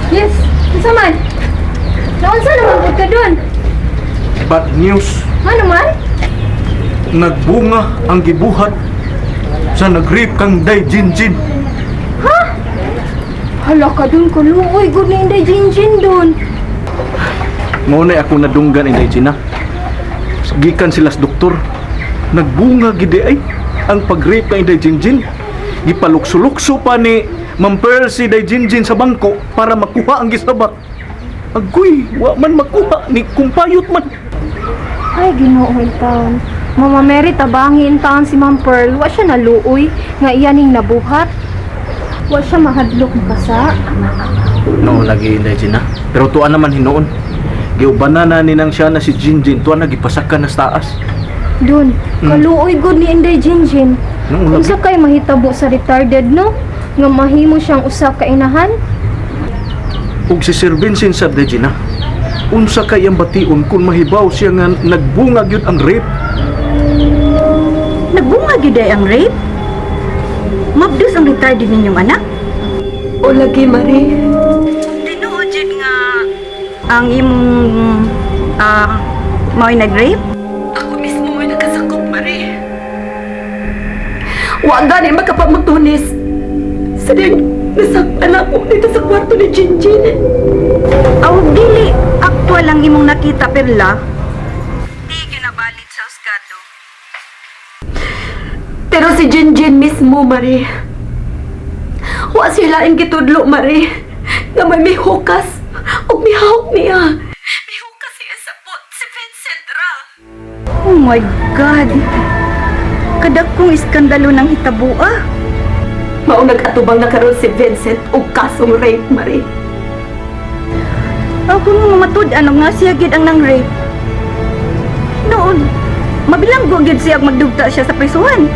Yes, unsa man? Naunsa naman pud ka dun? Bad news. Ano man? Nagbunga ang gibuhat sa nag-rape kang Day Jinjin. Hala ka dun, kaluoy gud ni Inday Jinjin dun. Mao na ako nadunggan, Inday Gina. Gikan sila sa doktor. Nagbunga gid ay ang pag-rape kang Inday Jinjin. Gipalukso-lukso pa ni Ma'am Pearl si Day Jinjin sa bangko para makuha ang gisabak. Agoy, wa man makuha ni kumpayot man. Ay, Ginoo taon. Mama Mary, tabangin taon si Ma'am Pearl. Wa siya naluoy nga iya ning nabuhat. Wa siya mahadlok makasa. No, lagi, Inday Gina. Pero tuan naman hinuon. Giubanan na ni nang siya na si Jinjin, tuan na gipasakan na sa taas. Dun, kaluoy gud ni Inday Jinjin. No, lagi. Unsa kay mahitabo sa retarded, no? Nga mahimo siyang usa ka inahan? Ug si Sir Vincent sa Regina, unsa kay ang bation kung mahibaw siya nga nagbunga gyud ang rape? Nagbunga gyud ay ang rape? Mabdus ang retarded ninyong anak? O lagi, Marie. Tinuod jud nga ang imong mao'y nag-rape? Ako mismo may nakasakop, Marie. Wa gani makapamutunis. Sa diyang nasakpan ako dito sa kwarto ni Jinjin. Aw dili actual ang imong nakita, Perla. Di gyud nabalit sa husgado. Pero si Jinjin mismo, Marie. Wa sila ang gitudlo, Marie. Nga may mihukas ug mihawk niya. Mihukas siya sa pot si Vincent ra. Oh my God. Kadakong iskandalo ng hitabua. Mao nag-atubang na karon si Vincent og kasong rape, Marie. Aw kung mga matud-an og nga siya gid ang nang rape. Noon, mabilanggo gid siya ug magdugta siya sa prisuhan.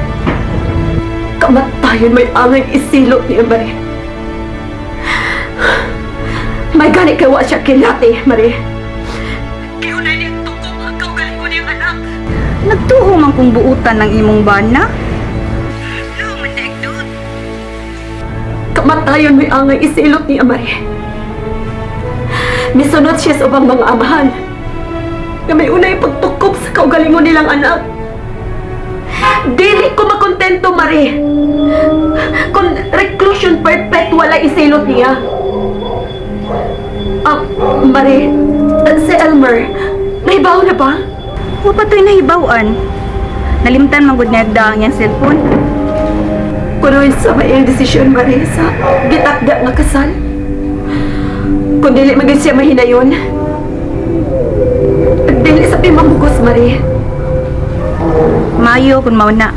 Kamatayon may angay isilot niya, Marie. May gani kay wa siya kilati, Marie. Giunay niyang tukong ang kaugalingon niyang anak. Nagtuo man kung buutan ng imong bana. No, mandaigdud. Kamatayon may angay isilot niya, Marie. Misunod siya sa ubang mga amahan nga may unay pagtukop sa kaugalingon nilang anak. Dili ko makontento, Marie, kung reclusion perpetua lang isilot niya. Ah, Marie, si Elmer, nahibaw na ba? Wa pa to'y nahibaw-an. Nalimtan man gud niya ang iyang cellphone. Kuno sa may iyang desisyon, Marie, sa gitakda nga kasal. Kung dili man gyud siya mahinayon, dili sa pimamugos, Marie. Mayo kung mao na.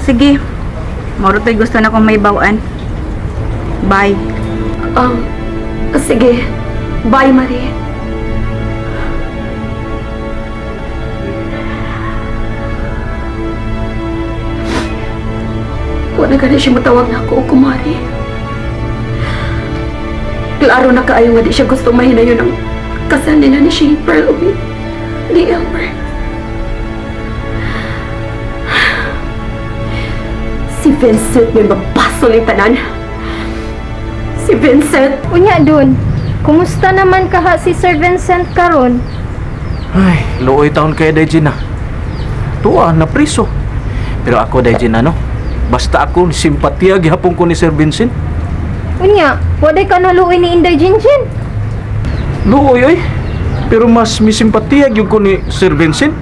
Sige. Mao ra to'y gusto na kong mahibaw-an. Bye. Sige. Bye, Marie. Wala gani siya matawag na ako o kumari. Klaro na kaayo nga di siya gusto mahinayon ang kasal nila ni Shane Pearl o ni Elmer. Si Vincent may mabasol yung tanan. Si Vincent! Unya dun, kumusta naman kaha si Sir Vincent karon? Ay, luoy taon kay Day Gina. Tuwa na priso. Pero ako, Day Gina, no? Basta ako simpatiya gihapon ko ni Sir Vincent. Unya, waday ka naluoy ni Inday Jinjin. Luoy oy. Pero mas misimpatiya gyud ko ni Sir Vincent.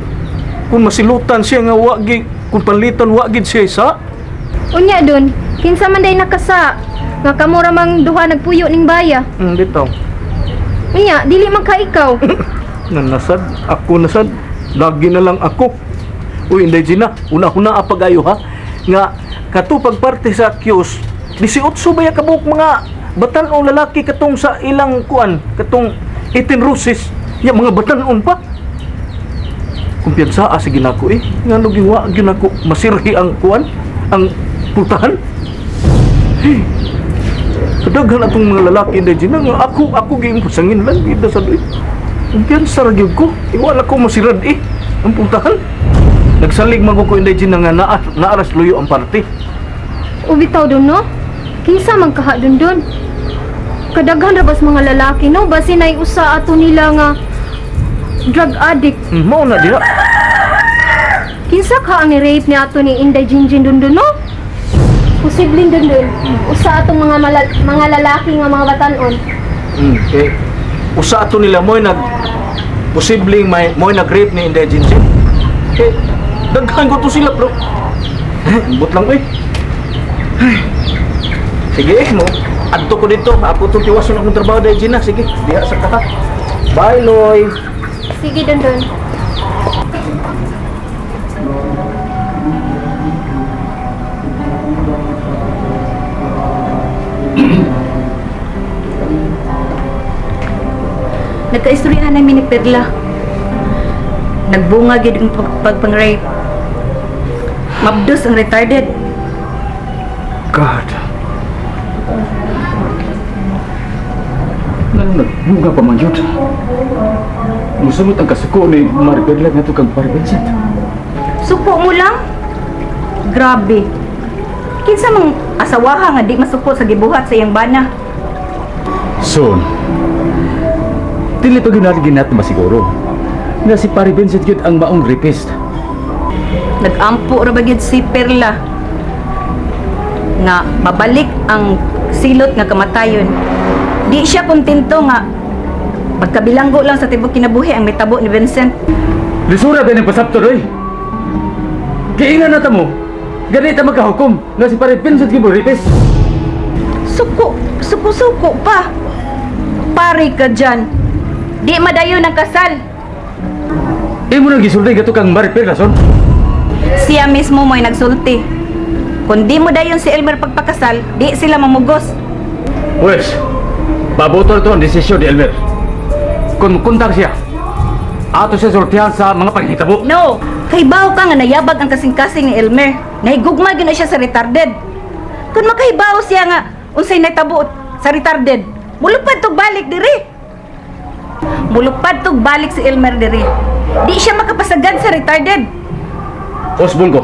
Kung masilutan siya nga wa gi, kung panliton wa gid siya isa. Unya dun, kinsa man day nakasa nga kamo ra mang duha nagpuyo ning baya. Dito. Unya, dili man ka ikaw. Nanasad, ako nasad. Lagi na lang ako. Uy, Inday Gina, una-una apag-ayo ha. Nga, kato pagparte sa kiosk, 18 ba ya kabuok mga batan-ong lalaki katong sa ilang kuan, katong 18 roses, ya mga batan-on pa. Kumpiyansa, sige nako eh. Nga no giwa, gyud nako, masirhi ang kuan, ang pultahan. Hey, kadaghan atong mga lalaki, Inday Gina, nga ako giimpusangin lang, gid sa doy. Kumpiyansa ra gyud ko. Iwala ko masirad eh ang pultahan. Nagsalig man ko, Inday Gina, nga naaras luyo ang parte. Ubitaw dun, no? Kinsa man kaha dun dun? Kadaghan ra bas mga lalaki, no? Basin ay usa ato nila nga drug addict. Mao na diha. Kinsa ka ang ni-rape ni ato ni Inday Jinjin Dundun, no? Posibleng Dundun. Usa atong mga mga lalaki nga mga batanon. Kay usa ato nila mo'y nag posibleng may mo'y nag-rape ni Inday Jinjin. Kay daghan ko to sila, bro. Eh, ambot lang eh. Ay. Sige eh, mo. Adto ko dito. Ako itong tiwason akong trabaho dahil Gina. Sige, diha sa kaka. Bye, Loy. Sige, Dundun. Nagkaistoryahan namin ni Perla. Nagbunga gid ang pagpang-rape. Mabdos ang retarded. God. Nang nagbunga pa man yun. Musunod ang kasuko ni Maribel nga to kang Pare Vincent. Suko mo lang? Grabe. Kinsa mang asawaha nga di masuko sa gibuhat sa iyang bana? Son, dili pa gyud natin natin masiguro na si Pare Vincent gyud ang maong rapist. Nagampo ra ba gyud si Perla nga mabalik ang silot nga kamatayon. Di siya kontento nga pagkabilanggo lang sa tibok kinabuhi ang mitabo ni Vincent. Lisura ba ng pasaptor, oy? Kiingan na ta mo, ganit ang magkahukom nga si Pare Vincent gyud mo rapist. Suko, suko-suko pa. Pare ka dyan. Di madayon ang kasal. Imo nang gisulti gato kang Maribel Son. Siya mismo mo'y nagsulti. Kung di mo dayon si Elmer pagpakasal, di sila mamugos. Pues, pabuto to ang desisyon ni Elmer. Kung kontak siya, ato siya sultihan sa mga panghitabo. No! Kahibaw ka nga nayabag ang kasing-kasing ni Elmer. Nahigugma gyud na siya sa retarded. Kung makahibaw siya nga unsay natabo sa retarded, mulupad tog balik diri. Mulupad tog balik si Elmer diri. Di siya makapasagad sa retarded. Osbon ko,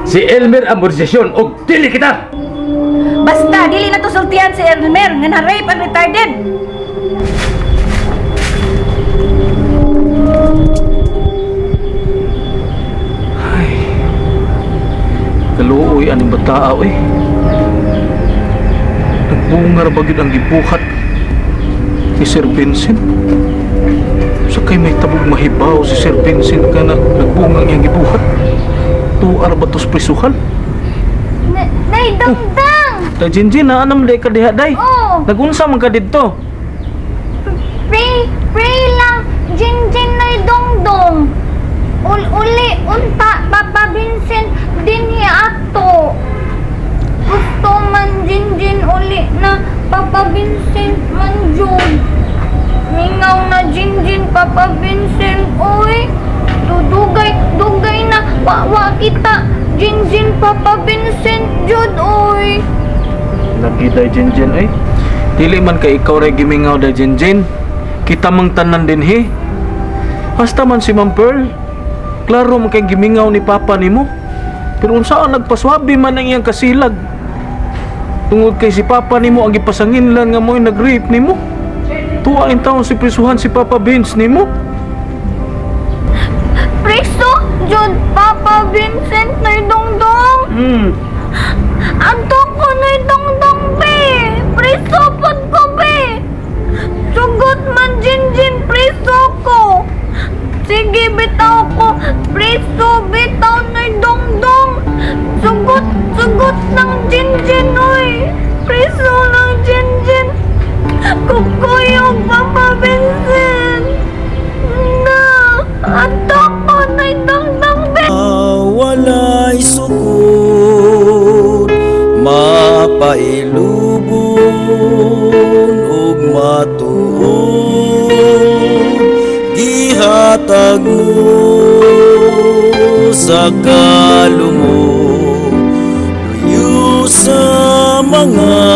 si Elmer ang desisyon og dili kita! Basta dili na to sultihan si Elmer nga na-rape ang retarded. Ay. Kaluoy aning bataa oy. Nagbunga ra ba gyud ang gibuhat ni Sir Vincent? Sa kay may tabog mahibaw si Sir Vincent ka na nagbunga ang iyang gibuhat. Tuwa ra ba tos prisuhan? Nay, Dangdang! Day Jinjin, na anam day ka diha day. Oh! Nagunsa man ka didto? Pray, pray lang, Jinjin nay Dongdong. Uli, unta, Papa Vincent, dinhi ato. Gusto man Jinjin uli na Papa Vincent man jud. Mingaw na Jinjin, Papa Vincent, oy. Dugay, dugay na, wa kita. Jinjin, Papa Vincent, jud, oy. Lagi day Jinjin ay. Dili man kay ikaw ray gimingaw day Jinjin. Kita mang tanan dinhi. Hasta man si Ma'am Pearl. Klaro man kay gimingaw ni Papa nimo. Pero unsaan nagpaswabi man ang iyang kasilag. Tungod kay si Papa nimo ang gipasanginlan nga mo'y nag-rape nimo. Tuwa in taon si prisuhan si Papa Vince nimo. Preso, jud, Papa Vincent nay Dongdong. Adto ko nay Dongdong be. Preso pod ko be. Sugot man Jinjin preso ko. Sige bitaw ko. Preso bitaw nay Dongdong. Sugot, sugot ng Jinjin oy. Preso ng Jinjin. Kukuyog Papa Vincent. Na, adto ko nay Dongdong be. Walay sukod, mapailubon ug matuod, gihatag mo sa kalungog, luyo sa mga